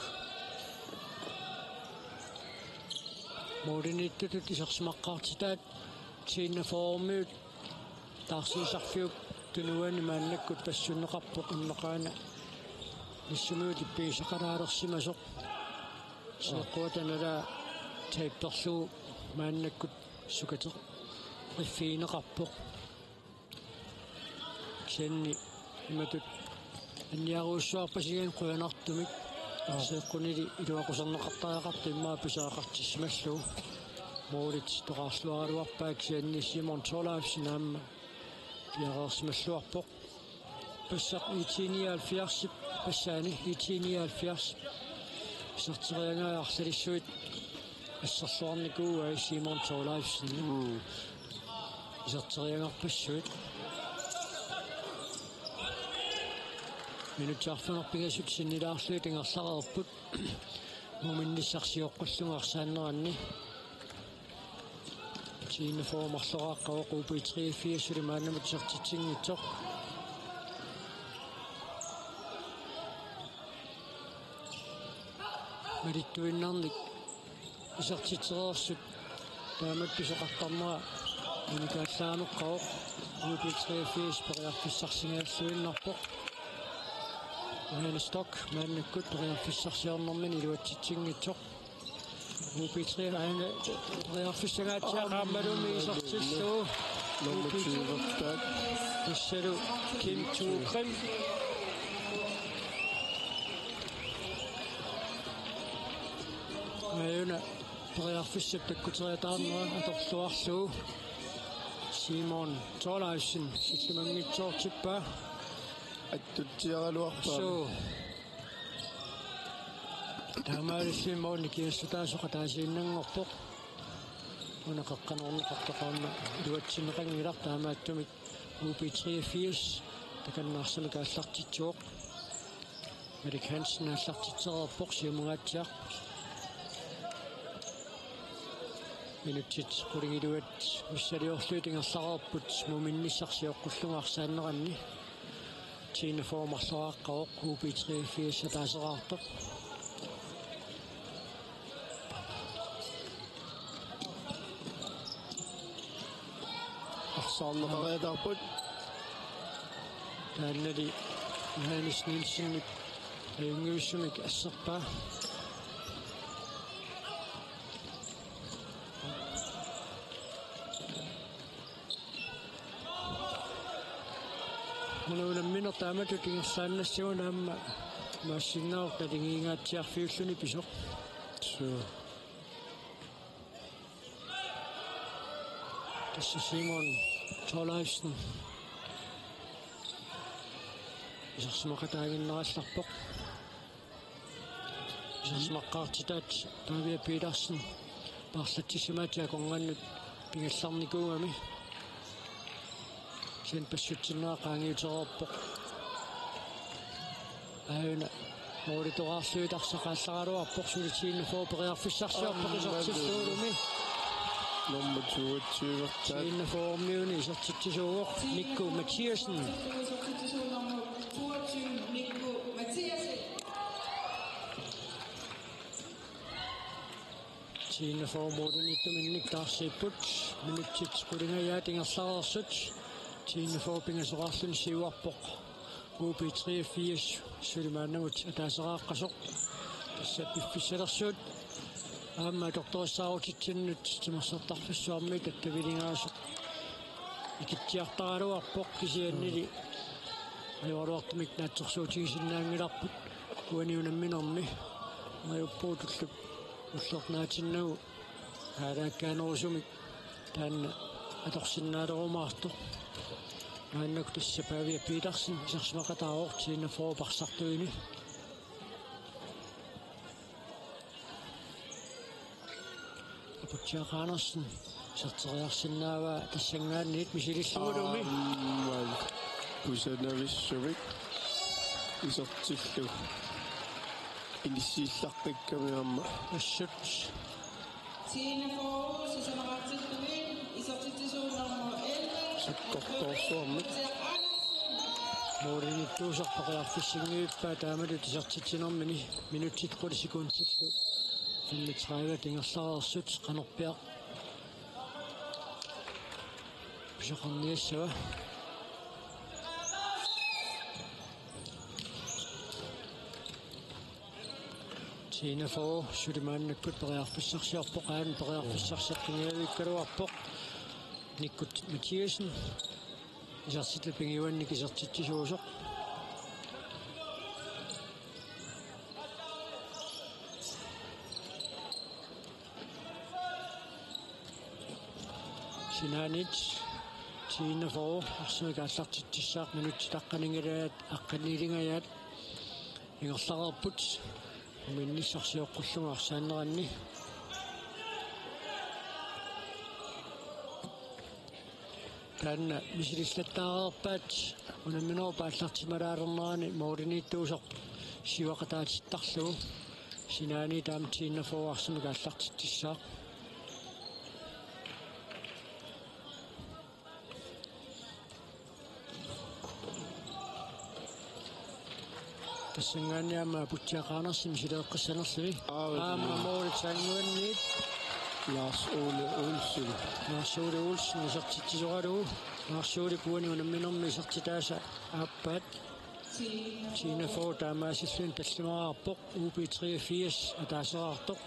Målimiittutut isersimaqqaartitaat T-41-miut taarsiisarfiup tunuani maannakkut passunneqarpoq, immaqaana Nissummiut ippigisaqalaalersimasoq. Seeqquata nalaa taipperlugu maannakkut Sukateqqiineqarpoq. Kisianni imatut anniarujussuarpasigaanni qujanartumik. Aa. Seeqqunili iluaquserneqartariaqartoq immaqa pisariaqartissimallugu. Målit toqqarluaraluarpaat kisianni Simon Thorleifsen aamma piareersimalluarpoq. Passaq I T nioghalvfjerds, passaani I T nioghalvfjerds. Iserteriagaa arlalissuit asserluarnikuuai Simon Thorleifsen. Mm. Iserteriagarpassuit. Minutsit arfineq-pingasut sinnilaarlugit ingerlareerput. Muminnissaq sioqqullugu arsaanneranni. T enogfyrre marloraaqqavoq, U B treogfirs suli maannamut isertitsinngitsoq. Malittuinnarnik isertitsereersut taamatut pisoqartarnera unikaallaanngilaq. U B treogfirs periarfissarsigalluinnarpoq. Johannes Stock maannakkut periarfissarsiornermini iluatsitsinngitsoq. U B tre aana periarfissangaatsiaq aammalumi isertillugu. Nummer tyve. Tassalu Kim Thue Grim. Aajuna periarfissap takkuteriataarnera atorluarlugu. Simon Thorleifsen sillumanngitsoortippaa. Attutsiaraluarpaa. Suu. Taamaalilluni målini kiassutaasoq ataasiinnanngorpoq. Una qeqqanoorneqartoq aamma iluatsinneqanngilaq, taamaattumik U B treogfirs takanna arsamik aallartitsivoq. Erik Hansen aallartitsereerpoq siumungaatsiaq. Minutsit qulingiluat missiliorlugit ingerlareerput muminnissaq sioqqullugu arsaanneranni. T enogfyrre marloraaqqavoq, U B treogfirs ataaseraartoq. Arsaarneqariataarput. Taannali Johannes Nielsenip ajunngivissumik asserpaa. Una unammineq taamatut ingerlaannassaguni aamma maassinnaavoq naligiingaatsiarfiulluni pisoq. Suu. Tassa Simon Thorleifsen isersimaqataaginnarallarpoq. Isersimaqqaartitaat Pavia Petersen paarlatsissimaatsiaq akornannut pigallarnikuugami. Kisianni passutsinnera qaangiutereerpoq. Aajuna målitoraarlugit arsaq aallaraluarpoq, suli T enogfyrre periarfissarsiorpoq. Aamma isertillugu. Nummer toogtyve. T enogfyrre-miuni isertitsisuuvoq Mikko Mathiassen. T enogfyrre-miunit tuminnik taarsiipput, minutsit qulingajaat ingerlareersut, T enogfyrre pingasoqarluni siuarpoq. U B treogfirs suli maannamut ataaseraaqqasoq. Tassa piffissalersuut aamma atortorissaarutitsinnut timersortarfissuarmi tattavilingaarsoq ikitsiartaraluarpoq, kisiannili ajoraluartumik naatsorsuutigisinnaanngilarput uani unamminermi. Najuppuutullu ullornaatinnagu aalaakkaanerusumik taanna atorsinnaalerumaartoq. Maannakkut tassa Pavia Petersen isersimaqataavoq T enogfyrre parsartuini. Aputsiaq Andersen iserteriarsinnaavaa tassanngaanniit misilillugulumi. Aamma kusanavissumik isertillugu. Inissiillartakkami aamma. Assut. T enogfyrre, sisamaraatsittumik isertitsisuuvoq nummer elleve. Sakkortoorsuarmik. Målinittuusarput periarfissinngivippai taamatut isertitsinermini, minutsit qulit sekundillu femogtredive ingerlareersut, qanorpiaq pisoqarniassava. T T-enogfyrre suli maannakkut periarfissarsiorpoq, aana periarfissarsiorfigigaluarpoq. Nikkut Mathiassen isertitaq pigiuannik isertitsisuusoq. Sinaaniit T-enogfyrre arsamik aallartitsissaaq, minutsit aqqanilingajaat, aqqanilingajaat ingerlareerput. Muminnissaq sioqqullugu arsaanneranni. Taanna misilillattaareerpaat unamminerup aallartimalaalernerani målimiittuusoq siuaqataatittarlugu. Sinaaniit aamma T-enogfyrre arsamik aallartitsissaaq. Tassanngaanniit aamma Putsiaq Andersen misileeqqissanerluni. Aap, aamma målip saannuanniit Lars Ole Olsen. Lars Ole Olsen isertitsisoralugu. Lars Ole uani unamminermi isertitaasa aappaat. T-enogfyrre taamaasilluni tallimaraarpoq, U B treogfirs ataaseraartoq.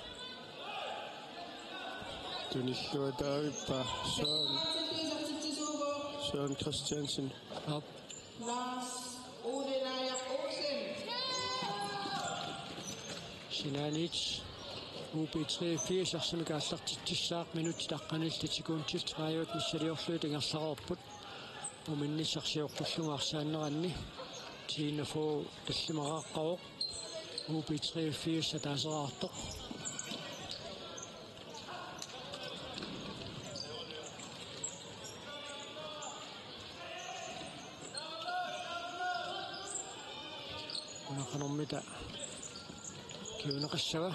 Tunilluataavippa Søren, Søren Christiansen. Aap. Lars Ole Lajak Olsen. Sinaaniit U B treogfirs arsamik aallartitsissaaq, minutsit aqqanillit sekundit tredive missiliorlugit ingerlareerput. Muminnissaq sioqqullugu arsaanneranni T-enogfyrre tallimaraarpoq, U B treogfirs ataaseraartoq. Una qanormita kinguneqassava?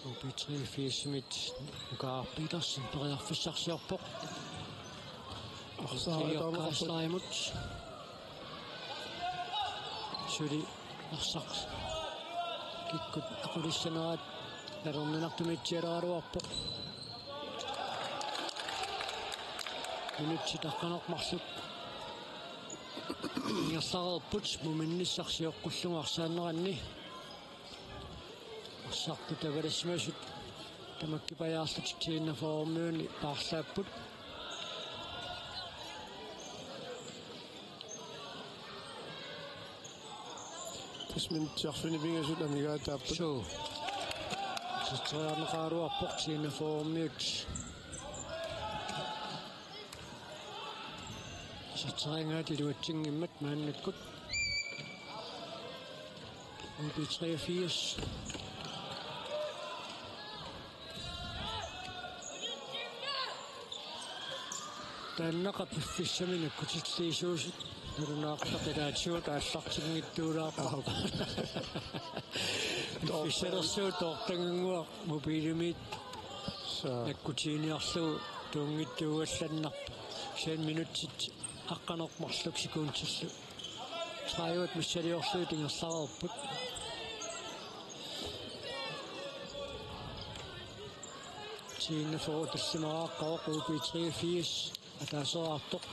U B treogfirsimiit Nuka Petersen periarfissarsiorpoq. Arsaaritaarneqarpoq. Arsaaritaarneqarpoq. Suli arsaq kikkut aqulissaneraat nalorninartumiitsialeraluarpoq. Minutsit aqqaneq-marluk ingerlareerput, muminnissaq sioqqullugu arsaanneranni. Arsartut avalassimasut tamakkipajaarlutik T-enogfyrremiunni paarlaapput. Tassa minutsit arfineq-pingasut amigaataapput. Suu. Iserteriarneqaraluarpoq T-enogfyrremiut. Iserteriaraangaat iluatsinngimmat maannakkut. U B treogfirs. Taannaqa piffissami nakkutilliisuusut nalunaaqutaq ilaatigut aallartinngitsuulaarpara. Piffissarsuaq toortagannguaq mobiilimiit. Suu. Nakkutiginiarlugu tuunngitsuugallannarpoq. Kisianni minutsit aqqaneq-marluk sekundillu tredive missiliorlugit ingerlareerput. T-enogfyrre tallimaraarpoq, U B treogfirs ataaseraartoq.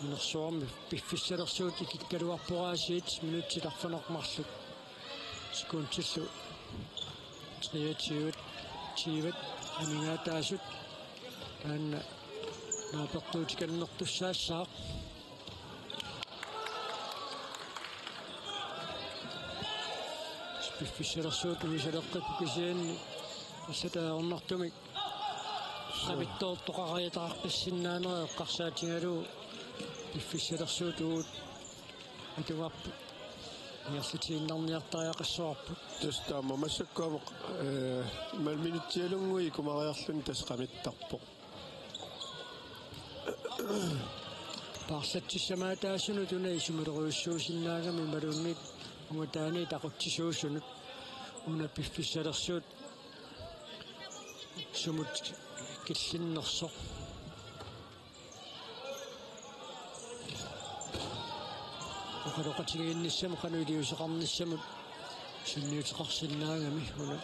Inersuarmi piffissalersuut ikikkaluarpoq aasiit, minutsit arfineq-marluk sekundillu treogtyve, tyve amigaataasut. Taanna naapertuutikannertussaassaaq. Piffissalersuut uisaleqqippoq kisianni allatut ajornartumik qamittoortoqariataaqqissinnaanerat eqqarsaatigalugu piffissalersuut uagut atugarput. Ingerlatiinnarniartariaqassavarput. Tassa taama massakkumut, ee, mal minutsialunnguit ikumariarluni tassa qamittarpoq. Paarlatsissamaataasunut una isumalerujussuusinnaagami imaluunniit ungataaniit aqutsisuusunut, una piffissalersuut sumut killinnersoq. Oqaloqatigiinnissamut qanoq iliuuseqarnissamut sunniuteqarsinnaagami una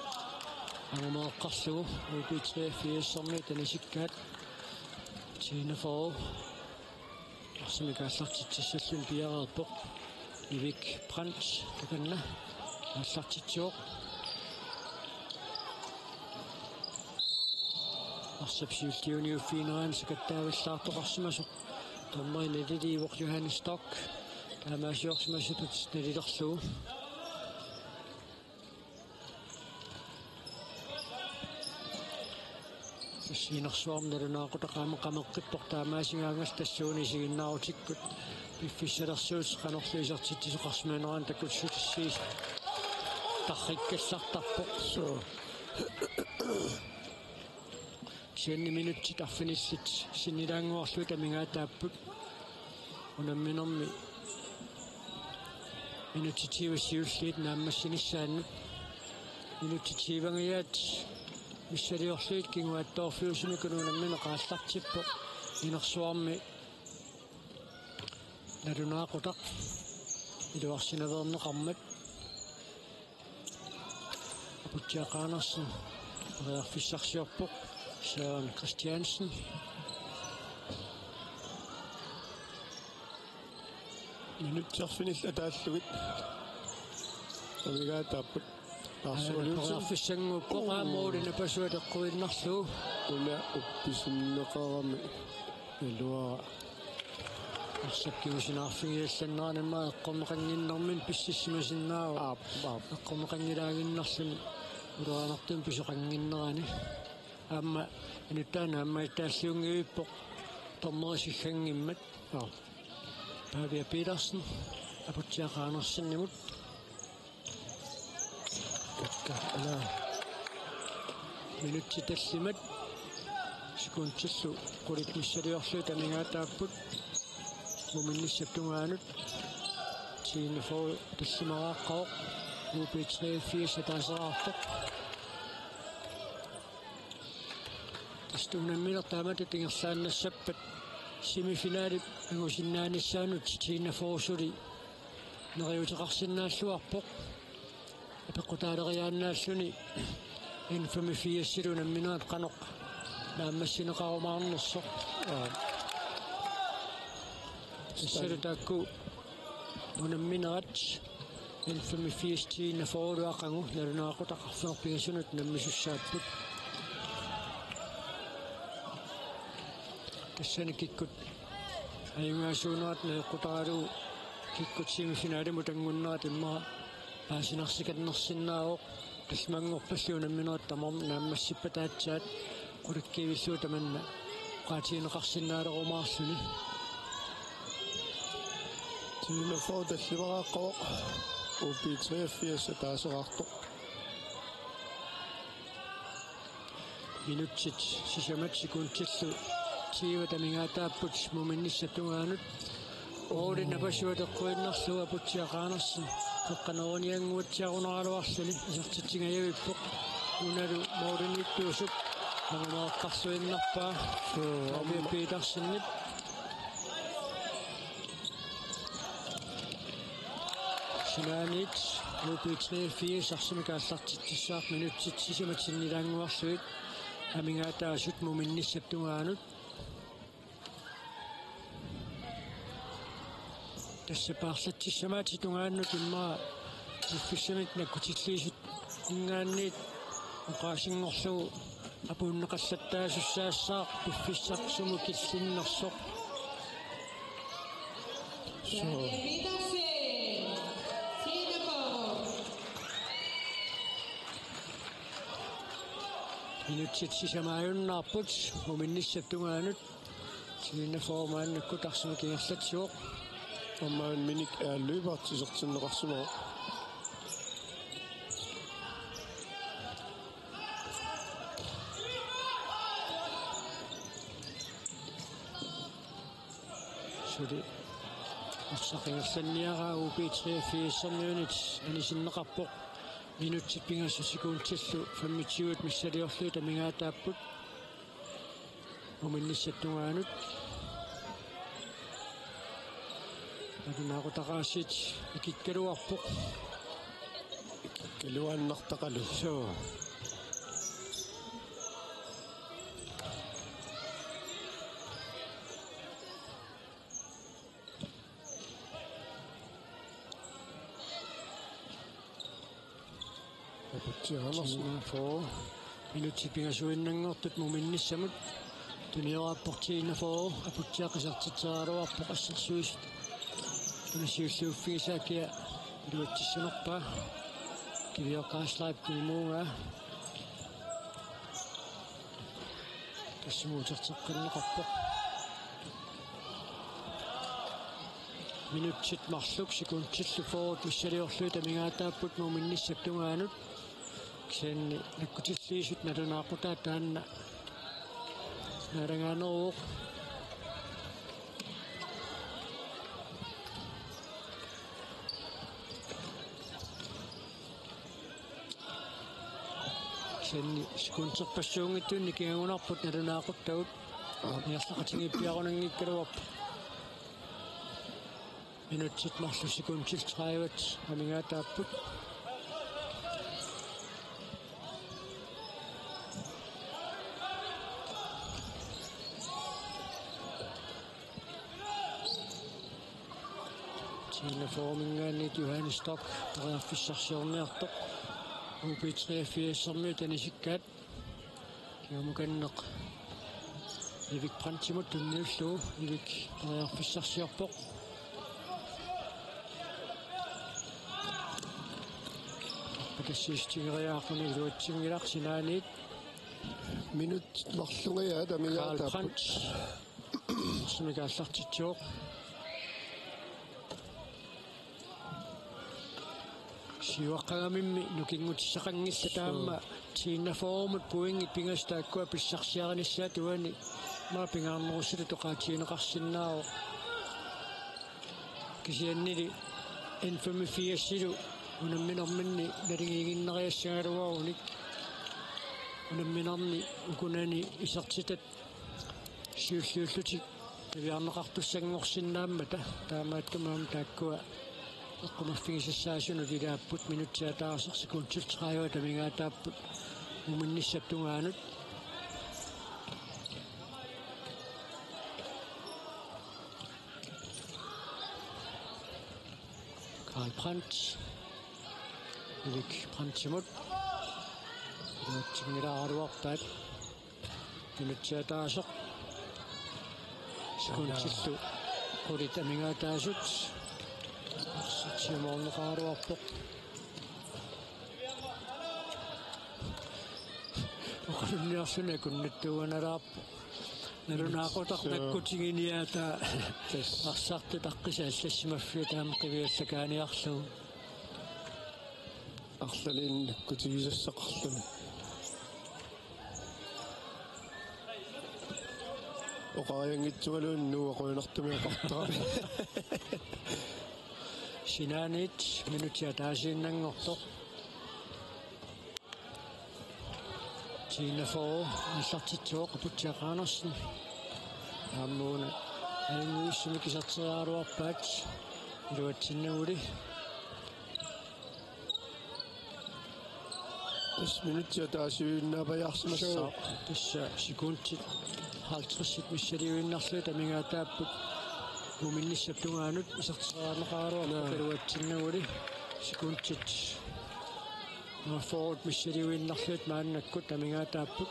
angumeeqqarlugu U B treogfirsermiut anisikkaat T-enogfyrre. Arsamik aallartitsissalluni piareerpoq. Ivik Brandt takanna aallartitsivoq. Arsap siulliuniuffigineraanni sakattaavallaartoqarsimasoq. Dommeri naliliivoq Johannes Stock. Taamaasiorsimasutut nalilerlugu. Tassa inersuarmi nalunaaqutaq aamma qameqqippoq taamaasigaangat tassuuna isiginnaarutikkut. Piffissalersuutit qanorlu isertitsisoqarsimanerani takussutissiis tarrikkallartarpoq. Suu. Kisianni minutsit arfinillit sinnilaannguarlugit amigaataapput. Unamminermi minutsit tyve siulliit naammassinissaannut. Minutsit tyvengiaat missiliorlugit kinguaattoorfiusumik unammineq aallartippoq. Inersuarmi nalunaaqutaq iluarsinaveerneqarmat. Aputsiaq Andersen periarfissarsiorpoq. Søren Christiansen. Minutsit arfinillit ataallugit amigaataapput. Lars Olsen. Periarfissanngorpoq aamma Ole Napasua eqquinnarlugu. Una uppisinneqarami iluara. Arsap kingusinaarfigiallannerani aamma eqqorneqannginnermini pississimasinnaavoq. Aap, aap. Eqqorneqanngilaaginnarluni ulorianartumik pisoqannginnerani. Aamma inuttaa naammagittaalliunngivippoq dommeri sigganngimmat. Aap. Pavia Petersen, Aputsiaq Andersenimut. Ikka, ala. Minutsit tallimat. Sekuntillu qulit missiliorlugit amigaataapput. Muminnissap tungaanut. Tiinnaforu tallimaraaqqavoq. U B treogfirs ataaseraartoq. Tassa unammineq taamatut ingerlaannassappat semifinalip angusinnaanissaanut tiinnaforu suli neriuuteqarsinnaalluarpoq. Apeqqutaaleriaannaalluni N femogfirsilu unamminerit qanoq naammassineqarumaarnersoq. Aa. Tassalu taakku unamminerat N femogfirs tiinnaforulu aqagu nalunaaqutaq arfineq-pingasunut nammisussaapput. Tassani kikkut ajugaasuunerat najoqqutaralugu kikkut semifinalimut anngunnerat immaqa paasinarsikannersinnaavoq. Tallimanngorpallu unamminerat tamarmik naammassippata aatsaat qulakkiivillugu tamanna oqaatigineqarsinnaalerumaarluni. Tiinnaforu tallimaraaqqavoq. U B treogfirs ataaseraartoq. Minutsit sisamat sekuntillu tyve amigaataapput muminnissap tungaanut. Ole Napasua eqquinnarlugu Aputsiaq Andersen qeqqaneruniannguatsiarunaraluarluni isertitsingajaviippoq. Unalu mooriniittuusup angumeeqqarluinnarpaa. Suu, Pavia aamma. Petersenip. Sinaaniit U B treogfirs arsamik aallartitsissaaq minutsit sisamat sinnilaannguarlugit amigaataasut muminnissap tungaanut. Tassa paarlatsissamaatip tungaanut immaqa piffissamik nakkutilliisut ingaanniit oqaasinngorlugu apuunneqallattaasussaassaaq piffissaq sumut killinnersoq. Suu. Minutsit sisamaajunnaarput muminnissap tungaanut. Tiinnaforu maannakkut arsamik ingerlatsivoq. Aamma minik aallui partisertinneqarsimavoq. Suli arsaq ingerlanniaraa U B treogfirsiunit anisinneqarpoq. Minutsit pingasut sekuntillu femogtyve missiliorlugit amigaataapput. Muminnissap tungaanut. Nalunaaqutaq aasiit ikikkaluarpoq. Ikikkaluaannartaqalu. Suu. Aputsiaq Andersen. T enogfyrre. Minutsit pingasuinnanngortut muminnissamut. Tuniorarporti enogfyrre. Aputsiaq isertitseriaraluarpoq, assersuisut una siulliuffigisaakkia iluatsissanerpaa. Kivioqqaasulaarpoq imuugaa. Tassuuna uterteqqinneqarpoq. Minutsit marluk sekundillu fyrre missiliorlugit amigaataapput muminnissap tungaanut. Kisianni nakkutilliisut nalunaaqutaat taanna naalagaaneruvoq. Kisianni sekunderpassuunngitsunni kingagunarput nalunaaquttagut. Ingerlaqatigiippiarunanngikkaluarpoq. Minutsit marluk sekundit tredive amigaataapput. T enogfyrre-minngaanniit Johannes Stock periarfissarsiorniartoq. U B treogfirs-ermiut anisikkaat. Kiamukanneq Erik Brandtimut tunniullugu. Erik periarfissarsiorpoq. Patassiistigeriaaquni iluatsinngilaq sinaaniit. Minut marlungajaat Karl amigaataapput. Brandt. Sumik aallartitsivoq. Siuaqqagamimmi nukinngutissaqanngillat aamma. T enogfyrre-mut pointit pingasut taakkua pissarsiarinissaat uani, aamma pingaarnerussatut oqaatigineqarsinnaavoq. Kisiannili N femogfirs-ilu unamminerminni naligiiginnariassagaluarunik unamminerni ukunani isertitat siulliullutik qiviarneqartussanngorsinnaammata, taamaattumik aamma taakkua eqqumaffigisussaasunut ilaapput. Minutsit ataaseq sekundit tredive amigaataapput muminnissap tungaanut. Karl Brandt. Erik Brandtimut. Iluatsinngilaraluarpaat. Minutsit ataaseq. Sekundillu qulit amigaataasut. Siumoorneqaraluarpoq. Oqalunniarluni akunnattuugunaraarpoq. Nalunaaqutaq nakkutiginiaataa. Tassa. Arsartut aqqisa allassimaffiat taama qiviallakaaniarlugu. Arlalinnik nakkutigisassaqarluni. Oqarianngitsugaluunniit qujanartumik oqartarami. Sinaaniit minutsit ataasiinnanngortoq. T enogfyrre aallartitsivoq Aputsiaq Andersen. Aamma una ajunngivissunik iserteriaraluarpaat iluatsinnaguli. Tassa minutsit ataasiinnaapajaarsimassaaq. Suu, tassa sekundit halvtredsit missiliinnarlugit amigaataapput muminnissap tungaanut iserteriarneqaraluarpoq. Naa. Iluatsinnaguli sekundit fyrre missiliinnarlugit maannakkut amigaataapput.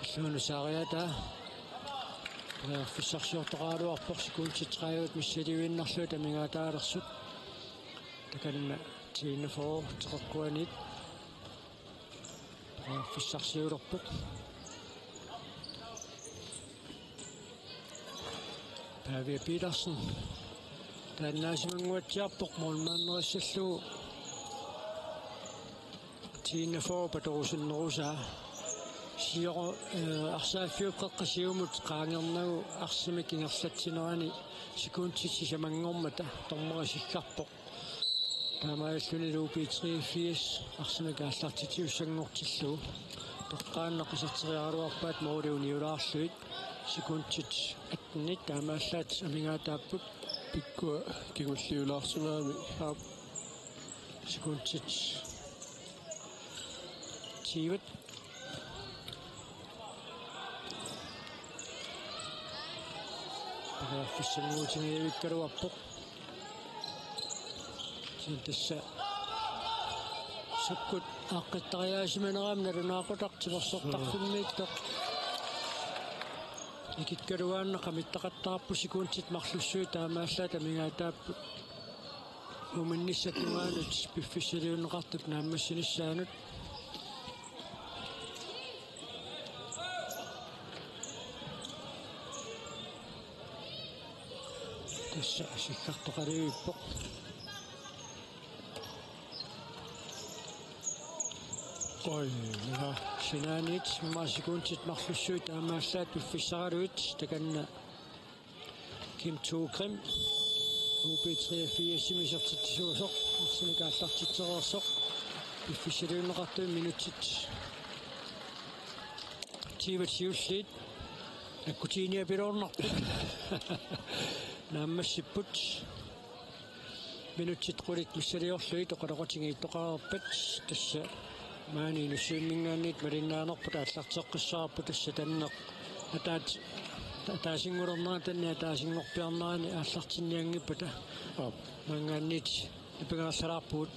Illuunusaariata periarfissarsiortoqaraluarpoq sekundit tredive missiliinnarlugit amigaataalersut. Takanna T enogfyrre teqeqquaniit periarfissarsiulerpoq. Pavia Petersen. Taannaasimannguatsiarpoq målmanderissallugu. T enogfyrre patorusunnerusaa. Sioro, eh, arsaaffiup qeqqa siumut qaangernagu arsamik ingerlatsinerani sekundit sisamanngormata dommeri siggarpoq. Taamaalilluni U B treogfirs arsamik aallartitsiussanngortillugu. Toqqaannaq iserteriaraluarpaat måli uniulaarlugit. Sekundit attenit taamaallaat amigaataapput. Pikkua kingulliulaarsugaami. Aap. Sekundit tyve. Periarfissanngutigivikkaluarpoq. Kisianni tassa sukkut aaqqittariaasimanerami nalunaaqutaq timersortarfimmiittoq. Ikikkaluaannaq qamittaqattaarput, sekundit marlussuit taamaallaat amigaataapput. Uuminnissap tungaanut piffissaliunneqartut naammassinissaanut. Tassa asikkartoqalivippoq. Oj, ja. Sinaaniit immaqa sekundit marlussuit taamaallaat piffissaraluit, takanna Kim Thue Grim, U B treogfirsimi isertitsisuusoq, arsamik aallartitsereersoq. Piffissaliunneqartut minutsit tyve siulliit. Akkutiiniapiloornarput. Naammassipput. Minutsit qulit missiliorlugit oqaloqatigiittoqareerpat, tassa maani Inussivimminngaanniit malinnaanerput aallarteqqissaarput, tassa tanneq ataat-, ataasinngulernerani, tanneq ataasinngorpiarnerani aallartinnianngippata. Aap. Maanngaanniit napangersalaarpugut.